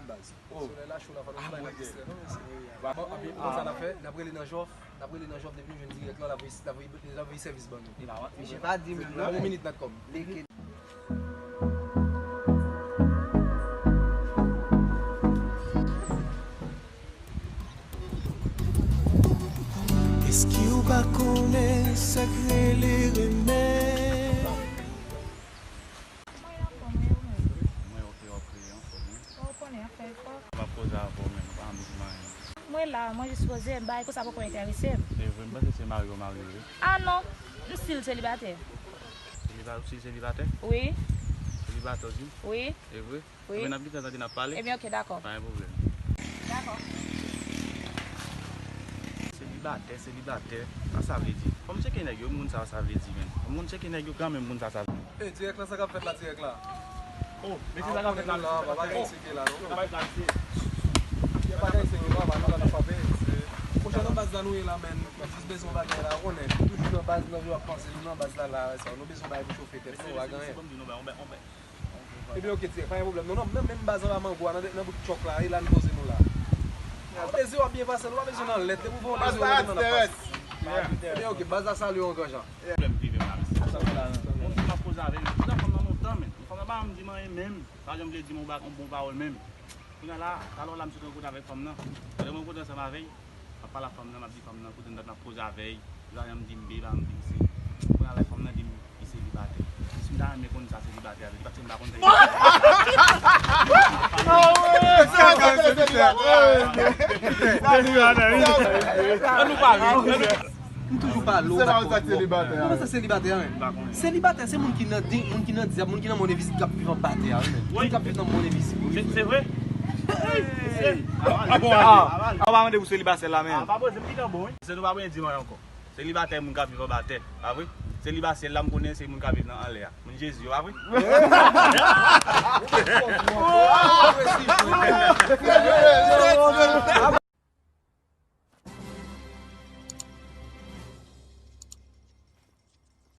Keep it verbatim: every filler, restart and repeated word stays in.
Baz. Solèy la cho la, fò nou bay nan pistrè, non, mesye. Bon, anpi, konn sa n ap fè, n ap rele nan Jòf, n ap rele nan Jòf depi nou jwenn dirèk la, l ap voye, l ap voye, l ap voye sèvis ban nou. Misye pa di m non. Yon minit, Natcom. Leke. Èske w pa konnen sa k rele renmen? Mwen anfòm, wi, ou menm? Mwen, ok, ok, anfòm, wi. Bon, ou konnen, ap fè efò. M ap koze avè w, men m pa anvi di m anyen. Mwen la, mwen jis poze m, bagay konsa poko enterese m. Se vre, m panse se mari w mari w, wi. Ah non, m still selibatè. Seliba-, ou still selibatè? Wi. Selibatè, w di? Wi. Se vre? Wi. Ebyen, n ap kite sa, n ap pale. Ebyen, ok, dakò. Pa gen pwoblèm. Dakò. Selibatè, selibatè, sa sa vle di? Fò m tcheke nèg yo, moun sa sa vle di, menm. Fò m konn tcheke nèg yo kanmenm, moun sa sa vle di. E, dirèk la, sa k ap fèt la, dirèk la? Oh, mesye, sa k ap fèt la, mesye, sa k ap fèt la? Bagay la seke la, non? Bagay la seke. Bagay seke, non, pa nou la, n ap frape. Monchè, nan baz la nou ye la, men. Jis bezwen bagay la, ou konnen. Toujou nan baz, nan yo ap panse, nou nan baz la, la, sa, nou bezwen bagay pou chofe tèt nou, pa gen anyen. Ebyen, ok, dirèk, pa gen pwoblèm. Non, non, menm, menm baz anba mango a, nan, nan bout chòk la, e la n poze nou la. Ou dezi w ap byen pase, nou pa bezwen nan lèt, depi w fè yon dezi w rete nan fas. Ebyen, ok, baz la salye w an gran jan. Pwoblèm prive m la, mesye. Sa fè la, non? Yon fi m ap koze avè l, m koute fanm nan lontan, men fanm nan pa janm di m anyen menm, pa janm vle di m yon ba-, yon bon pawòl menm. Kounye a la, talè w la, m sot rankontre avèk fanm nan. Lè m rankontre ansanm avè l, m ap pale ak fanm nan, m ap di fanm nan, kote m dat m ap koze avè l. Li pa janm di m B, li pa janm di m C. Kounye a la, fanm nan di m li selibatè. Si m ta renmen konn sa selibatè a vle di, paske m pa konn sa. Ah ouais, sa, se selibatè. Ann nou pale. M toujou pale w. Se pa ou sa k selibatè a. Kòman sa selibatè a, men? M pa konnen. Selibatè se moun ki nan de, moun ki nan dyab, moun ki nan mòn envizib k ap viv anba tè a, wi, men. Moun k ap viv nan mòn envizib, wi. Se, se vre? Ah bon, ah, ah, ou pa mande pou selibatè la, men. Ah, pa poze m pikan bon, wi. Se nou pa bezwen di m anyen ankò. Selibatè moun k ap viv anba tè, pa vre? Selibatè la m konnen se moun k ap viv nan anlè a. Moun Jezi yo, pa vre?